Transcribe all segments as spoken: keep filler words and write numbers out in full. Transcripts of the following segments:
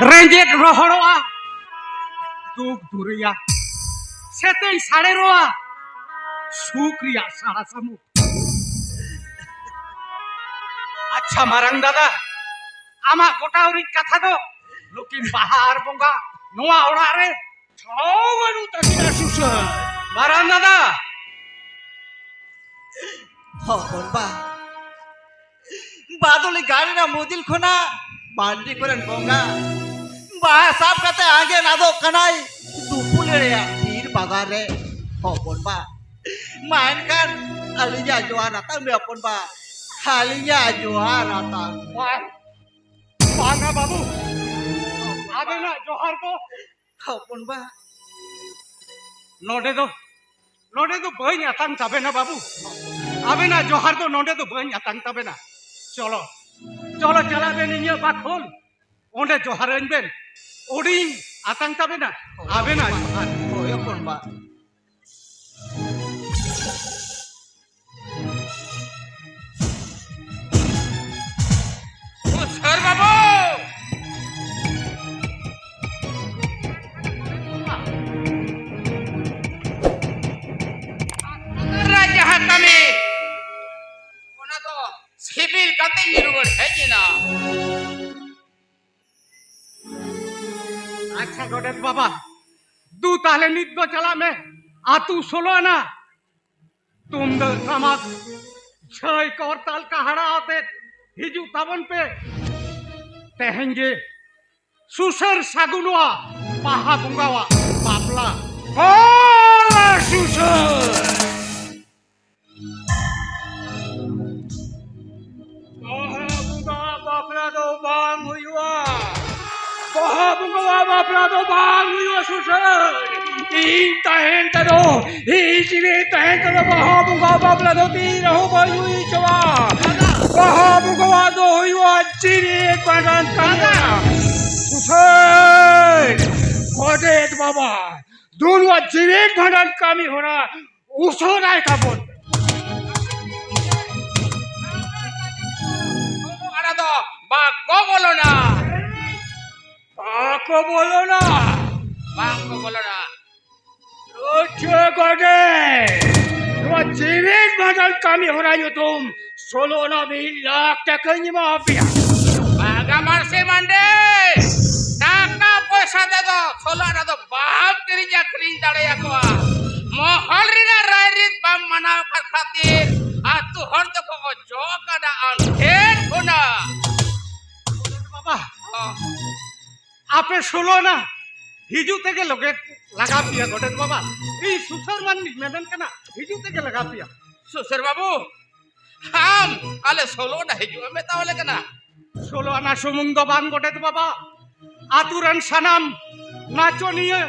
ᱨᱮᱸᱡᱮᱫ ᱨᱚᱦᱚᱲᱚᱜᱼᱟ ᱫᱩᱠ ᱫᱩᱨᱤᱭᱟ, ᱥᱮᱛᱮᱧ ᱥᱟᱲᱮᱨᱚᱜᱼᱟ ᱥᱩᱠ ᱨᱮᱭᱟᱜ ᱥᱟᱲᱟ ᱥᱟᱹᱢᱩᱫ᱾ ᱟᱪᱪᱷᱟ ᱢᱟᱨᱟᱝ ᱫᱟᱫᱟ, ᱟᱢᱟᱜ ᱜᱚᱴᱟ ᱩᱨᱤᱡ ᱠᱟᱛᱷᱟ ᱫᱚ ᱱᱩᱠᱤᱱ ᱵᱟᱦᱟ ᱟᱨ ᱵᱚᱸᱜᱟ ᱱᱚᱣᱟ ᱚᱲᱟᱜ ᱨᱮ ᱴᱷᱟᱶ ᱵᱟᱹᱱᱩᱜ ᱛᱟᱹᱠᱤᱱᱟ ᱥᱩᱥᱟᱹᱨ᱾ ᱢᱟᱨᱟᱝ ᱫᱟᱫᱟ! ᱦᱚᱯᱚᱱ ᱵᱟ, ᱵᱟᱫᱚᱞᱤ ᱜᱟᱲ ᱨᱮᱱᱟᱜ ᱢᱩᱫᱤᱞ ᱠᱷᱚᱱᱟᱜ ᱵᱟᱱᱰᱤ ᱠᱚᱨᱮᱱ ᱵᱚᱸᱜᱟ ᱵᱟᱦᱟ ᱥᱟᱵ ᱠᱟᱛᱮ ᱟᱸᱜᱮᱱ ᱟᱫᱚᱜ ᱠᱟᱱᱟᱭ ᱫᱩᱯᱩᱞ ᱮᱲᱮᱭᱟ ᱵᱤᱨ ᱵᱟᱜᱟᱱ ᱨᱮ᱾ ᱦᱚᱯᱚᱱ ᱵᱟ, ᱢᱟ ᱮᱱᱠᱷᱟᱱ ᱟᱹᱞᱤᱧᱟᱜ ᱡᱚᱦᱟᱨ ᱦᱟᱛᱟᱣ ᱢᱮ ᱦᱚᱯᱚᱱ ᱵᱟ, ᱟᱹᱞᱤᱧᱟᱜ ᱡᱚᱦᱟᱨ ᱦᱟᱛᱟᱣ ᱢᱮ᱾ ᱵᱟᱝ, ᱵᱟᱝᱟ ᱵᱟᱹᱵᱩ, ᱟᱵᱮᱱᱟᱜ ᱡᱚᱦᱟᱨ ᱫᱚ ᱦᱚᱯᱚᱱ ᱵᱟ, ᱱᱚᱰᱮ ᱫᱚ, ᱱᱚᱰᱮ ᱫᱚ ᱵᱟᱹᱧ ᱟᱛᱟᱝ ᱛᱟᱵᱮᱱᱟ ᱵᱟᱹᱵᱩ᱾ ᱟᱵᱮᱱᱟᱜ ᱡᱚᱦᱟᱨ ᱫᱚ ᱱᱚᱰᱮ ᱫᱚ ᱵᱟᱹᱧ ᱟᱛᱟᱝ ᱛᱟᱵᱮᱱᱟ᱾ ᱪᱚᱞᱚ, ᱪᱚᱞᱚ ᱪᱟᱞᱟᱜ ᱵᱮᱱ ᱤᱧᱟᱹᱜ ᱵᱟᱠᱷᱳᱞ, ᱚᱸᱰᱮ ᱡᱚᱦᱟᱨᱟᱹᱧ ᱵᱮᱱ᱾ ᱚᱸᱰᱮᱧ ᱟᱛᱟᱝ ᱛᱟᱵᱮᱱᱟ ᱟᱵᱮᱱᱟᱜ ᱡᱚᱦᱟᱨ᱾ ᱦᱳᱭ ᱦᱚᱯᱚᱱ ᱵᱟ᱾ ᱩᱥᱟᱹᱨ ᱵᱟᱹᱵᱩ! ᱟᱯᱱᱟᱨᱟᱜ ᱡᱟᱦᱟᱸ ᱠᱟᱹᱢᱤ, ᱚᱱᱟ ᱫᱚ ᱥᱤᱵᱤᱞ ᱠᱟᱛᱮ ᱜᱮ ᱨᱩᱣᱟᱹᱲ ᱦᱮᱡ ᱮᱱᱟ᱾ ᱟᱪᱪᱷᱟ ᱜᱚᱰᱮᱛ ᱵᱟᱵᱟ, ᱫᱩ ᱛᱟᱦᱞᱮ ᱱᱤᱛ ᱫᱚ ᱪᱟᱞᱟᱜ ᱢᱮ ᱟᱛᱩ ᱥᱳᱞᱳ ᱟᱱᱟ᱾ ᱛᱩᱢᱫᱟᱹᱜ ᱴᱟᱢᱟᱠ, ᱡᱷᱟᱹᱭ ᱠᱚᱨᱛᱟᱞ ᱠᱟᱦᱲᱟ ᱟᱛᱮ ᱦᱤᱡᱩᱜ ᱛᱟᱵᱚᱱ ᱯᱮ᱾ ᱛᱮᱦᱮᱧ ᱜᱮ ᱥᱩᱥᱟᱹᱨ ᱥᱟᱹᱜᱩᱱᱚᱜᱼᱟ ᱵᱟᱦᱟ ᱵᱚᱸᱜᱟᱣᱟᱜ ᱵᱟᱯᱞᱟ᱾ ᱦᱚᱞᱟ ᱥᱩᱥᱟᱹᱨ! ᱵᱟᱦᱟ ᱵᱚᱸᱜᱟ ᱵᱟᱯᱞᱟ ᱫᱚ ᱵᱟᱝ ᱦᱩᱭᱩᱜᱼᱟ᱾ ᱵᱟᱦᱟ ᱵᱚᱸᱜᱟ ᱵᱟᱯᱞᱟ ᱫᱚ ᱵᱟᱝ ᱦᱩᱭᱩᱜᱼᱟ ᱥᱩᱥᱟᱹᱨ᱾ ᱤᱧ ᱛᱟᱦᱮᱱ ᱛᱮᱫᱚ, ᱤᱧ ᱡᱤᱣᱤ ᱛᱟᱦᱮᱱ ᱛᱮᱫᱚ ᱵᱟᱦᱟ ᱵᱚᱸᱜᱟ ᱵᱟᱯᱞᱟ ᱫᱚ ᱛᱤ ᱨᱮᱦᱚᱸ ᱵᱟᱹᱧ ᱦᱩᱭ ᱦᱚᱪᱚᱣᱟ᱾ ᱵᱟᱦᱟ ᱵᱚᱸᱜᱟ ᱫᱚ ᱦᱩᱭᱩᱜᱼᱟ ᱡᱤᱣᱤ ᱵᱷᱟᱸᱰᱟᱱ ᱠᱟᱹᱢᱤ᱾ ᱥᱩᱥᱟᱹᱨ! ᱜᱚᱰᱮᱛ ᱵᱟᱵᱟ, ᱫᱩ ᱱᱚᱣᱟ ᱡᱤᱣᱤ ᱵᱷᱟᱸᱰᱟᱱ ᱠᱟᱹᱢᱤ ᱦᱚᱨᱟ ᱩᱥᱟᱹᱨᱟᱭ ᱛᱟᱵᱚᱱ᱾ ᱚᱱᱟ ᱫᱚ ᱵᱟᱠᱚ ᱵᱚᱞᱚᱱᱟ᱾ ᱠᱚ ᱵᱚᱞᱚᱱᱟ᱾ ᱵᱟᱝ ᱠᱚ ᱵᱚᱞᱚᱱᱟ᱾ ᱨᱩᱪᱟᱹ ᱜᱚᱰᱮ, ᱱᱚᱣᱟ ᱡᱤᱣᱤᱫ ᱵᱷᱟᱸᱰᱟᱱ ᱠᱟᱹᱢᱤ ᱦᱚᱨᱟ ᱧᱩᱛᱩᱢ ᱥᱳᱞᱳ ᱟᱱᱟ ᱢᱤᱫ ᱞᱟᱠᱷ ᱴᱟᱠᱟᱧ ᱮᱢᱟ ᱯᱮᱭᱟ᱾ ᱵᱟᱝᱟ ᱢᱟᱨᱥᱮ ᱢᱟᱱᱰᱮ, ᱴᱟᱠᱟ ᱯᱚᱭᱥᱟ ᱛᱮᱫᱚ ᱥᱳᱞᱳ ᱟᱱᱟ ᱫᱚ ᱵᱟᱢ ᱠᱤᱨᱤᱧ ᱟᱹᱠᱷᱨᱤᱧ ᱫᱟᱲᱮᱭᱟᱠᱚᱣᱟ᱾ ᱢᱚᱦᱚᱞ ᱨᱮᱱᱟᱜ ᱨᱟᱭᱨᱤᱛ ᱵᱟᱢ ᱢᱟᱱᱟᱣ ᱟᱠᱟᱫ ᱠᱷᱟᱹᱛᱤᱨ ᱟᱹᱛᱩ ᱦᱚᱲ ᱫᱚᱠᱚ ᱚᱡᱚᱜ ᱠᱟᱱᱟ ᱟᱢ ᱴᱷᱮᱱ ᱠᱷᱚᱱᱟᱜ᱾ ᱵᱟᱵᱟ, ᱦᱚᱸ᱾ ᱟᱯᱮ ᱥᱳᱞᱳ ᱟᱱᱟ ᱦᱤᱡᱩᱜ ᱛᱮᱜᱮ ᱞᱚᱜᱮ ᱞᱟᱜᱟ ᱯᱮᱭᱟ ᱜᱚᱰᱮᱛ ᱵᱟᱵᱟ᱾ ᱤᱧ ᱥᱩᱥᱟᱹᱨ ᱢᱟᱹᱱᱢᱤ ᱢᱮᱢᱮᱱ ᱠᱟᱱᱟ, ᱦᱤᱡᱩᱜ ᱛᱮᱜᱮ ᱞᱟᱜᱟ ᱯᱮᱭᱟ᱾ ᱥᱩᱥᱟᱹᱨ ᱵᱟᱹᱵᱩ, ᱟᱢ ᱟᱞᱮ ᱥᱳᱞᱳ ᱟᱱᱟ ᱦᱤᱡᱩᱜ ᱮᱢ ᱢᱮᱛᱟᱣᱟᱞᱮ ᱠᱟᱱᱟ? ᱥᱳᱞᱳ ᱟᱱᱟ ᱥᱩᱢᱩᱝ ᱫᱚ ᱵᱟᱝ ᱜᱚᱰᱮᱛ ᱵᱟᱵᱟ, ᱟᱛᱳ ᱨᱮᱱ ᱥᱟᱱᱟᱢ ᱱᱟᱪᱚᱱᱤᱭᱟᱹ,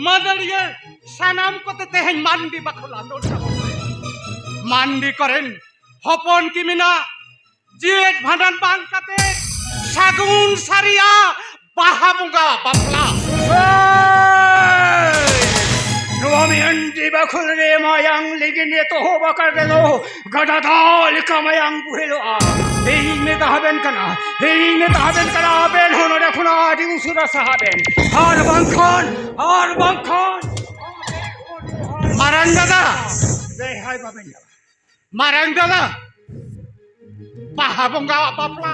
ᱢᱟᱹᱫᱟᱹᱲᱤᱭᱟᱹ, ᱥᱟᱱᱟᱢ ᱠᱚᱛᱮ ᱛᱮᱦᱮᱧ ᱢᱟᱱᱰᱤ ᱵᱟᱠᱷᱳᱞ ᱟᱸᱫᱳᱲ ᱛᱟᱵᱚᱱ ᱯᱮ᱾ ᱢᱟᱱᱰᱤ ᱠᱚᱨᱮᱱ ᱦᱚᱯᱚᱱ ᱠᱤᱢᱤᱱᱟᱜ ᱡᱤᱣᱮᱫ ᱵᱷᱟᱸᱰᱟᱱ ᱵᱟᱝ ᱠᱟᱛᱮ ᱥᱟᱹᱜᱩᱱ ᱥᱟᱹᱨᱤᱭᱟ ᱵᱟᱦᱟ ᱵᱚᱸᱜᱟ ᱵᱟᱯᱞᱟ᱾ ᱱᱚᱣᱟ ᱢᱟᱱᱰᱤ ᱵᱟᱠᱷᱳᱞ ᱨᱮ ᱢᱟᱭᱟᱝ ᱞᱤᱸᱜᱤᱱ ᱮᱛᱚᱦᱚᱵ ᱟᱠᱟᱱ ᱨᱮᱫᱚ ᱜᱟᱰᱟ ᱫᱟᱜ ᱞᱮᱠᱟ ᱢᱟᱭᱟᱝ ᱵᱩᱦᱮᱞᱚᱜᱼᱟ᱾ ᱤᱧ ᱢᱮᱛᱟ ᱦᱟᱵᱮᱱ ᱠᱟᱱᱟ, ᱤᱧ ᱢᱮᱛᱟ ᱦᱟᱵᱮᱱ ᱠᱟᱱᱟ, ᱟᱵᱮᱱ ᱦᱚᱸ ᱱᱚᱰᱮ ᱠᱷᱚᱱᱟᱜ ᱟᱹᱰᱤ ᱩᱥᱟᱹᱨᱟ ᱥᱟᱦᱟᱜ ᱵᱮᱱ, ᱟᱨ ᱵᱟᱝᱠᱷᱟᱱ, ᱟᱨ ᱵᱟᱝᱠᱷᱟᱱ ᱢᱟᱨᱟᱝ ᱫᱟᱫᱟ, ᱵᱮᱦᱟᱭ ᱵᱟᱵᱮᱱ ᱧᱟᱢᱟ᱾ ᱢᱟᱨᱟᱝ ᱫᱟᱫᱟ, ᱵᱟᱦᱟ ᱵᱚᱸᱜᱟᱣᱟᱜ ᱵᱟᱯᱞᱟ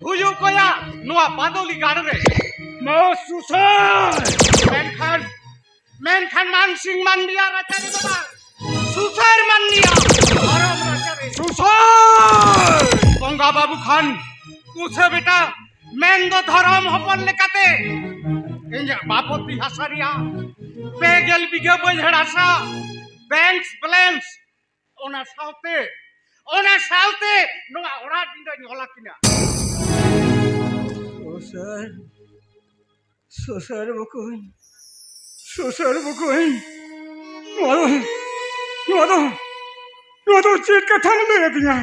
ᱦᱩᱭᱩᱜ ᱠᱚᱭᱟ ᱱᱚᱣᱟ ᱵᱟᱫᱚᱞᱤ ᱜᱟᱲ ᱨᱮ᱾ ᱢᱟ ᱥᱩᱥᱟᱹᱨ! ᱢᱮᱱᱠᱷᱟᱱ, ᱢᱮᱱᱠᱷᱟᱱ ᱢᱟᱱᱥᱤᱝ ᱢᱟᱱᱰᱤᱭᱟ ᱨᱟᱪᱟ ᱨᱮᱫᱚ ᱵᱟᱝ, ᱥᱩᱥᱟᱹᱨ ᱢᱟᱱᱰᱤᱭᱟ ᱫᱷᱚᱨᱚᱢ ᱨᱟᱪᱟ ᱨᱮ᱾ ᱥᱩᱥᱟᱹᱨ! ᱵᱚᱸᱜᱟ ᱵᱟᱵᱩ ᱠᱷᱟᱱ ᱩᱥᱟᱹ ᱵᱮᱴᱟ, ᱢᱮᱱ ᱫᱚ ᱫᱷᱚᱨᱚᱢ ᱦᱚᱯᱚᱱ ᱞᱮᱠᱟᱛᱮ ᱤᱧᱟᱹᱜ ᱵᱟᱯᱚᱛᱤ ᱦᱟᱥᱟ ᱨᱮᱭᱟᱜ ᱯᱮ ᱜᱮᱞ ᱵᱤᱜᱷᱟᱹ ᱵᱟᱹᱭᱦᱟᱹᱲ ᱦᱟᱥᱟ ᱵᱮᱝᱠ ᱵᱮᱞᱮᱱᱥ, ᱚᱱᱟ ᱥᱟᱶᱛᱮ, ᱚᱱᱟ ᱥᱟᱶᱛᱮ ᱱᱚᱣᱟ ᱚᱲᱟᱜ ᱰᱤᱸᱰᱟᱹᱧ ᱚᱞ ᱟᱹᱠᱤᱱᱟ᱾ ᱥᱩᱥᱟᱹᱨ, ᱥᱩᱥᱟᱹᱨ ᱵᱚᱠᱚᱧ, ᱥᱩᱥᱟᱹᱨ ᱵᱚᱠᱚᱧ, ᱱᱚᱣᱟ ᱫᱚ, ᱱᱚᱣᱟ ᱫᱚ, ᱱᱚᱣᱟ ᱫᱚ ᱪᱮᱫ ᱠᱟᱛᱷᱟᱢ ᱞᱟᱹᱭ ᱟᱹᱫᱤᱧᱟ?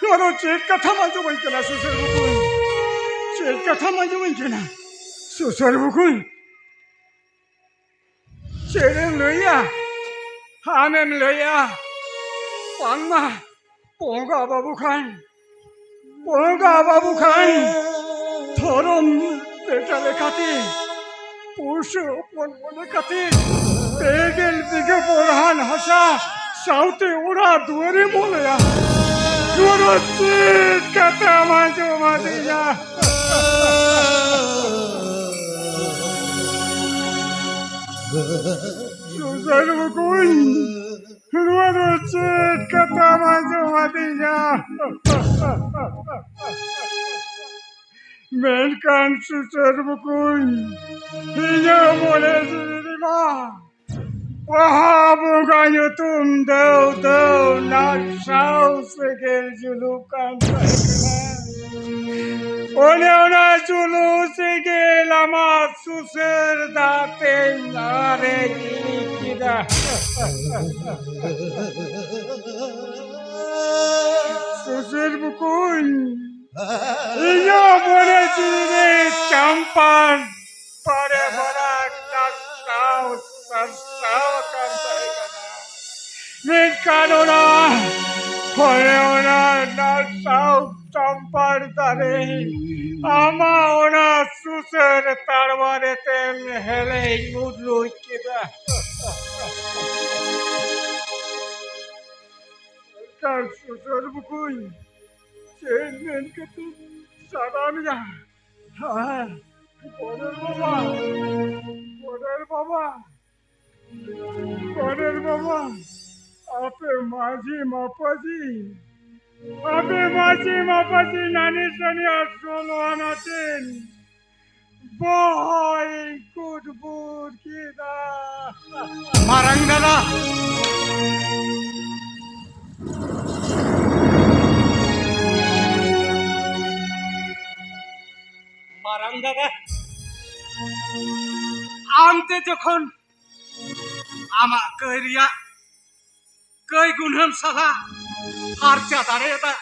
ᱱᱚᱣᱟ ᱫᱚ ᱪᱮᱫ ᱠᱟᱛᱷᱟᱢ ᱟᱸᱡᱚᱢᱟᱹᱧ ᱠᱟᱱᱟ ᱥᱩᱥᱟᱹᱨ ᱵᱚᱠᱚᱧ? ᱪᱮᱫ ᱠᱟᱛᱷᱟᱢ ᱟᱸᱡᱚᱢᱟᱹᱧ ᱠᱟᱱᱟ ᱥᱩᱥᱟᱹᱨ ᱵᱚᱠᱚᱧ? ᱪᱮᱫ ᱮᱢ ᱞᱟᱹᱭᱟ? ᱟᱢᱮᱢ ᱞᱟᱹᱭᱟ ᱵᱟᱝᱢᱟ ᱵᱚᱸᱜᱟ ᱵᱟᱵᱩ ᱠᱷᱟᱱ, ᱵᱚᱸᱜᱟ ᱵᱟᱵᱩ ᱠᱷᱟᱱ ᱫᱷᱚᱨᱚᱢ ᱵᱮᱴᱟ ᱞᱮᱠᱟᱛᱮ, ᱯᱩᱥᱟᱹ ᱦᱚᱯᱚᱱ ᱢᱚᱱᱮ ᱠᱟᱛᱮ, ᱯᱮ ᱜᱮᱞ ᱵᱤᱜᱷᱟᱹ ᱵᱚᱲᱦᱟᱱ ᱦᱟᱥᱟ ᱥᱟᱶᱛᱮ ᱚᱲᱟᱜ ᱫᱩᱣᱟᱹᱨᱮ ᱢᱚᱱᱮᱭᱟ᱾ ᱱᱚᱣᱟ ᱫᱚ ᱪᱮᱫ ᱠᱟᱛᱷᱟᱢ ᱟᱸᱡᱚᱢ ᱟᱹᱫᱤᱧᱟ? ᱥᱩᱥᱟᱹᱨ ᱵᱚᱠᱚᱧ, ᱱᱚᱣᱟ ᱫᱚ ᱪᱮᱫ ᱠᱟᱛᱷᱟᱢ ᱟᱸᱡᱚᱢ ᱟᱹᱫᱤᱧᱟ? ᱢᱮᱱᱠᱷᱟᱱ ᱥᱩᱥᱟᱹᱨ ᱵᱚᱠᱚᱧ, ᱤᱧᱟᱹᱜ ᱢᱚᱱᱮ ᱡᱤᱣᱤ ᱨᱮᱢᱟ ᱵᱟᱦᱟ ᱵᱚᱸᱜᱟ ᱧᱩᱛᱩᱢ ᱫᱟᱹᱣ ᱫᱟᱹᱣ ᱱᱟᱨᱥᱟᱣ ᱥᱮᱸᱜᱮᱞ ᱡᱩᱞᱩᱜ ᱠᱟᱱ ᱛᱟᱦᱮᱸ ᱠᱟᱱᱟ᱾ ᱚᱱᱮ ᱚᱱᱟ ᱡᱩᱞᱩᱜ ᱥᱮᱸᱜᱮᱞ ᱟᱢᱟᱜ ᱥᱩᱥᱟᱹᱨ ᱫᱟᱜ ᱛᱮᱧ ᱟᱨᱮᱡ ᱤᱫᱤ ᱠᱮᱫᱟ᱾ ᱥᱩᱥᱟᱹᱨ ᱵᱚᱠᱚᱧ, ᱤᱧᱟᱹᱜ ᱢᱚᱱᱮ ᱡᱤᱣᱤ ᱨᱮ ᱪᱟᱢᱯᱟᱱ ᱵᱟᱲᱮ ᱵᱟᱲᱟ ᱱᱟᱨᱥᱟᱣ ᱥᱟᱨᱥᱟᱣ ᱟᱠᱟᱱ ᱛᱟᱦᱮᱸ ᱠᱟᱱᱟ᱾ ᱢᱮᱱᱠᱷᱟᱱ ᱚᱱᱟ, ᱚᱱᱮ ᱚᱱᱟ ᱱᱟᱨᱥᱟᱣ ᱪᱟᱢᱯᱟᱱ ᱫᱟᱨᱮ ᱟᱢᱟᱜ ᱚᱱᱟ ᱥᱩᱥᱟᱹᱨ ᱛᱟᱲᱣᱟ ᱨᱮ ᱛᱮᱞ ᱦᱮᱞᱮᱧ ᱩᱰᱩᱠ ᱠᱮᱫᱟ᱾ ᱢᱮᱱᱠᱷᱟᱱ ᱥᱩᱥᱟᱹᱨ ᱵᱚᱠᱚᱧ, ᱪᱮᱫ ᱢᱮᱱ ᱠᱟᱛᱮᱧ ᱥᱟᱨᱦᱟᱣ ᱢᱮᱭᱟ? ᱦᱮᱸ, ᱜᱚᱰᱮᱛ ᱵᱟᱵᱟ, ᱜᱚᱰᱮᱛ ᱵᱟᱵᱟ, ᱜᱚᱰᱮᱛ ᱵᱟᱵᱟ, ᱟᱯᱮ ᱢᱟᱹᱡᱷᱤ ᱢᱟᱯᱟᱡᱷᱤ, ᱟᱯᱮ ᱢᱟᱹᱡᱷᱤ ᱢᱟᱯᱟᱡᱷᱤ ᱱᱟᱹᱱᱤ ᱥᱟᱹᱱᱤ ᱟᱨ ᱥᱳᱞᱳ ᱟᱱᱟ ᱴᱷᱮᱱ ᱵᱚᱦᱚᱜ ᱤᱧ ᱠᱩᱴᱵᱩᱴ ᱠᱮᱫᱟ᱾ ᱢᱟᱨᱟᱝ ᱫᱟᱫᱟ, ᱢᱟᱨᱟᱝ ᱫᱟᱫᱟ, ᱟᱢ ᱛᱮ ᱡᱚᱠᱷᱚᱱ ᱟᱢᱟᱜ ᱠᱟᱹᱭ ᱨᱮᱭᱟᱜ ᱠᱟᱹᱭ ᱜᱩᱱᱦᱟᱹᱢ ᱥᱟᱞᱟ ᱯᱷᱟᱨᱪᱟ ᱫᱟᱲᱮᱭᱟᱫᱟ,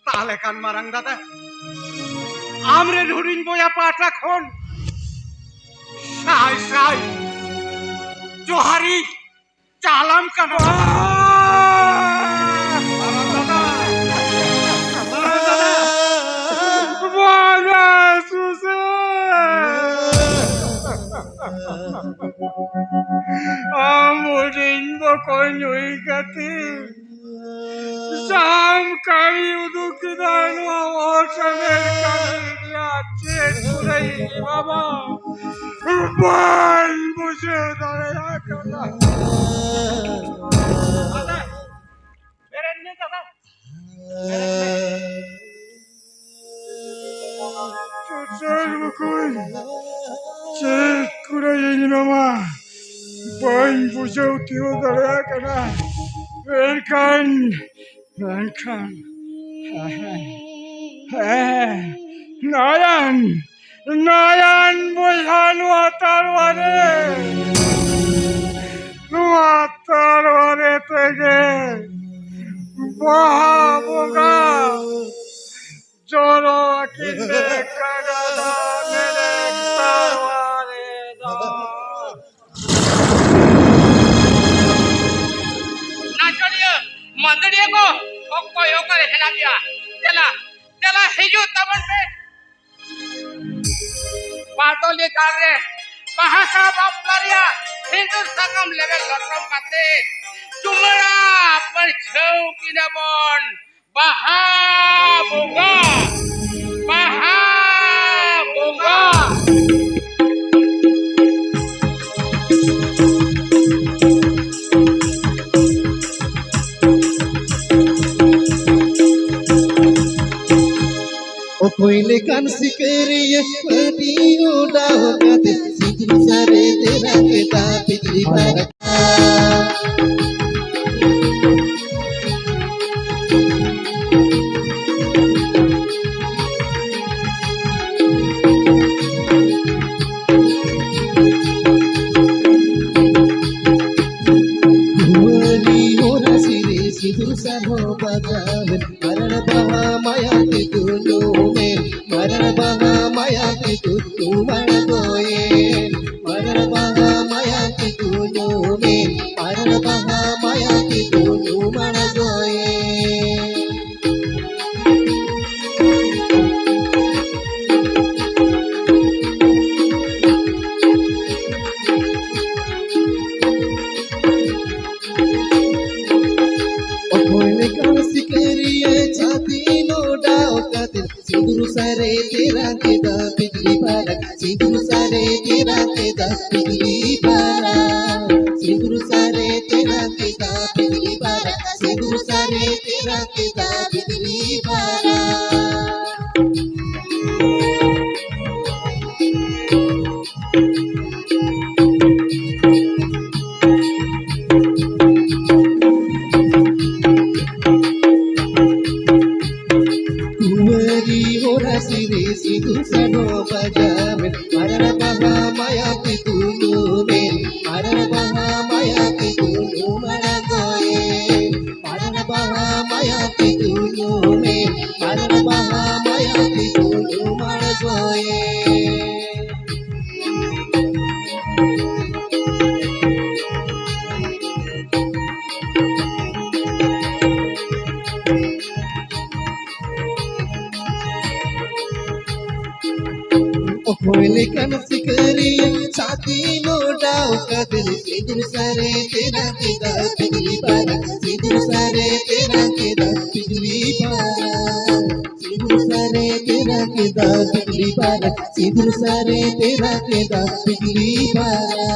ᱛᱟᱦᱞᱮ ᱠᱷᱟᱱ ᱢᱟᱨᱟᱝ ᱫᱟᱫᱟ, ᱟᱢᱨᱮᱱ ᱦᱩᱰᱤᱧ ᱵᱚᱭᱦᱟ ᱯᱟᱦᱴᱟ ᱠᱷᱚᱱ ᱥᱟᱭ ᱥᱟᱭ ᱡᱚᱦᱟᱨᱤᱧ ᱪᱟᱞᱟᱢ ᱠᱟᱱᱟ᱾ ᱢᱟᱨᱟᱝ ᱫᱟᱫᱟ, ᱢᱟᱨᱟᱝ ᱫᱟᱫᱟ, ᱵᱟᱝᱟ, ᱥᱩᱥᱟᱹᱨ ᱟᱢ ᱦᱩᱰᱤᱧ ᱵᱚᱠᱚᱧ ᱦᱩᱭ ᱠᱟᱛᱮ ᱡᱟᱦᱟᱸᱢ ᱠᱟᱹᱢᱤ ᱩᱫᱩᱜ ᱠᱮᱫᱟ, ᱱᱚᱣᱟ ᱚᱥᱟᱢᱮᱨ ᱠᱟᱹᱢᱤ ᱨᱮᱭᱟᱜ ᱪᱮᱫ ᱠᱩᱲᱟᱹᱭ ᱵᱟᱵᱟ ᱵᱟᱹᱧ ᱵᱩᱡᱷᱟᱹᱣ ᱫᱟᱲᱮᱭᱟᱜ ᱠᱟᱱᱟ᱾ ᱪᱩᱪᱩᱲ ᱵᱩᱠᱩᱧ, ᱪᱮᱫ ᱠᱩᱲᱟᱹᱭᱤᱧ ᱮᱢᱟᱢᱟ? ᱵᱟᱹᱧ ᱵᱩᱡᱷᱟᱹᱣ ᱛᱤᱭᱳᱜ ᱫᱟᱲᱮᱭᱟᱜ ᱠᱟᱱᱟ᱾ ᱢᱮᱱᱠᱷᱟᱱ, ᱢᱮᱱᱠᱷᱟᱱ, ᱦᱮᱸ, ᱦᱮᱸ, ᱱᱚᱭᱚᱱ, ᱱᱚᱭᱚᱱ ᱵᱚᱭᱦᱟ, ᱱᱚᱣᱟ ᱛᱟᱞᱣᱟ ᱨᱮ, ᱱᱚᱣᱟ ᱛᱟᱞᱣᱟ ᱨᱮ ᱛᱮᱜᱮ ᱵᱟᱦᱟ ᱵᱚᱸᱜᱟ ᱡᱚᱨᱚ ᱟᱹᱠᱤᱱ ᱞᱮᱠᱟ ᱜᱟᱰᱟ ᱢᱮᱱᱮᱠ ᱛᱟᱞᱣᱟ ᱨᱮ ᱫᱚ᱾ ᱱᱟᱪᱚᱱᱤᱭᱟᱹ, ᱢᱟᱹᱫᱟᱹᱲᱤᱭᱟᱹ ᱠᱚ, ᱚᱠᱚᱭ ᱚᱠᱟᱨᱮ ᱦᱮᱱᱟᱜ ᱯᱮᱭᱟ? ᱫᱮᱞᱟ, ᱫᱮᱞᱟ ᱦᱤᱡᱩᱜ ᱛᱟᱵᱚᱱ ᱯᱮ᱾ ᱵᱟᱫᱚᱞᱤ ᱜᱟᱲ ᱨᱮ ᱵᱟᱦᱟ ᱥᱟᱶ ᱵᱟᱯᱞᱟ ᱨᱮᱭᱟᱜ ᱥᱤᱸᱫᱩᱨ ᱥᱟᱠᱟᱢ ᱞᱮᱵᱮᱫ ᱞᱚᱴᱚᱢ ᱠᱟᱛᱮ ᱪᱩᱢᱟᱹᱲᱟ ᱯᱟᱹᱨᱪᱷᱟᱹᱣ ᱠᱤᱱᱟ ᱵᱚᱱ᱾ ᱵᱟᱦᱟ ᱵᱚᱸᱜᱟ, ᱵᱟᱦᱟ ᱵᱚᱸᱜᱟ᱾ ᱚᱠᱚᱭ ᱞᱮᱠᱟᱱ ᱥᱤᱠᱟᱹᱨᱤᱭᱟᱹ ᱟᱹᱰᱤ ᱚᱰᱟᱣ ᱠᱟᱛᱮ ᱥᱤᱸᱫᱩᱨ ᱥᱟᱨᱮ ᱛᱮᱨᱟ ᱠᱮᱫᱟ ᱯᱤᱛᱨᱤ ᱯᱟᱨᱟ᱾ ᱫᱩᱣᱟᱹᱨᱤ ᱦᱚᱨᱟᱥᱤ ᱨᱮ ᱥᱤᱸᱫᱩᱨ ᱥᱟᱨᱦᱚ ᱵᱟᱡᱟᱣᱮᱱ, ᱢᱟᱨᱟᱲ ᱵᱟᱦᱟ ᱢᱟᱭᱟ ᱛᱮ ᱫᱩᱞᱩᱢᱮᱱ, ᱢᱟᱨᱟᱲ ᱵᱟᱦᱟ ᱢᱟᱭᱟ ᱛᱮ ᱫᱩᱞᱩᱢ ᱟᱬᱜᱚᱭᱮᱱ, ᱢᱟᱨᱟᱲ ᱵᱟᱦᱟ ᱢᱟᱭᱟ ᱛᱮ ᱫᱩᱞᱩᱢᱮᱱ, ᱢᱟᱨᱟᱲ ᱵᱟᱦᱟ ᱨᱟᱝ ᱠᱮᱫᱟ ᱵᱤᱡᱽᱞᱤ ᱯᱟᱨᱟ, ᱥᱤᱸᱫᱩᱨ ᱥᱟᱨᱮ ᱛᱮ ᱨᱟᱝ ᱠᱮᱫᱟ ᱵᱤᱡᱽᱞᱤ ᱯᱟᱨᱟ᱾ ᱥᱤᱸᱫᱩᱨ ᱥᱟᱨᱮ ᱛᱮ ᱨᱟᱝ ᱠᱮᱫᱟ ᱵᱤᱡᱽᱞᱤ ᱯᱟᱨᱟ, ᱥᱤᱸᱫᱩᱨ ᱥᱟᱨᱮ ᱛᱮ ᱨᱟᱝ ᱠᱮᱫᱟ ᱵᱤᱡᱽᱞᱤ ᱯᱟᱨᱟ᱾ ᱠᱩᱢᱟᱨᱤ ᱦᱚᱨᱟ ᱥᱤᱨᱤ ᱥᱤᱸᱫᱩᱨ ᱥᱟᱰᱚ ᱵᱟᱡᱟᱣ ᱢᱮ, ᱟᱨᱟᱲ ᱵᱟᱦᱟ ᱢᱟᱭᱟ ᱛᱮ ᱫᱩᱞᱩ ᱢᱮ, ᱟᱨᱟᱲ ᱵᱟᱦᱟ ᱢᱟᱭᱟ ᱛᱮ ᱫᱩᱞᱩ ᱢᱟᱲᱟᱝ ᱜᱚᱭᱮ᱾ ᱟᱨᱟᱲ ᱵᱟᱦᱟ ᱢᱟᱭᱟ ᱛᱮ ᱫᱩᱞᱩ ᱢᱮ, ᱟᱨᱟᱲ ᱵᱟᱦᱟ ᱢᱟᱭᱟ ᱛᱮ ᱫᱩᱞᱩ ᱢᱟᱲᱟᱝ ᱜᱚᱭᱮ᱾ ᱚᱠᱚᱭ ᱞᱮᱠᱟᱱ ᱥᱤᱠᱟᱹᱨᱤᱭᱟᱹ ᱥᱟᱛᱤ ᱱᱚᱰᱟᱣ ᱠᱟᱫᱮ, ᱥᱤᱸᱫᱩᱨ ᱥᱟᱨᱮ ᱛᱮ ᱨᱟᱝ ᱠᱮᱫᱟ ᱵᱤᱡᱽᱞᱤ ᱯᱟᱨᱟ, ᱥᱤᱸᱫᱩᱨ ᱥᱟᱨᱮ ᱛᱮ ᱨᱟᱝ ᱠᱮᱫᱟ ᱵᱤᱡᱽᱞᱤ ᱯᱟᱨᱟ᱾ ᱥᱤᱸᱫᱩᱨ ᱥᱟᱨᱮ ᱛᱮ ᱨᱟᱝ ᱠᱮᱫᱟ ᱵᱤᱡᱽᱞᱤ ᱯᱟᱨᱟ, ᱥᱤᱸᱫᱩᱨ ᱥᱟᱨᱮ ᱛᱮ ᱨᱟᱝ ᱠᱮᱫᱟ ᱵᱤᱡᱽᱞᱤ ᱯᱟᱨᱟ᱾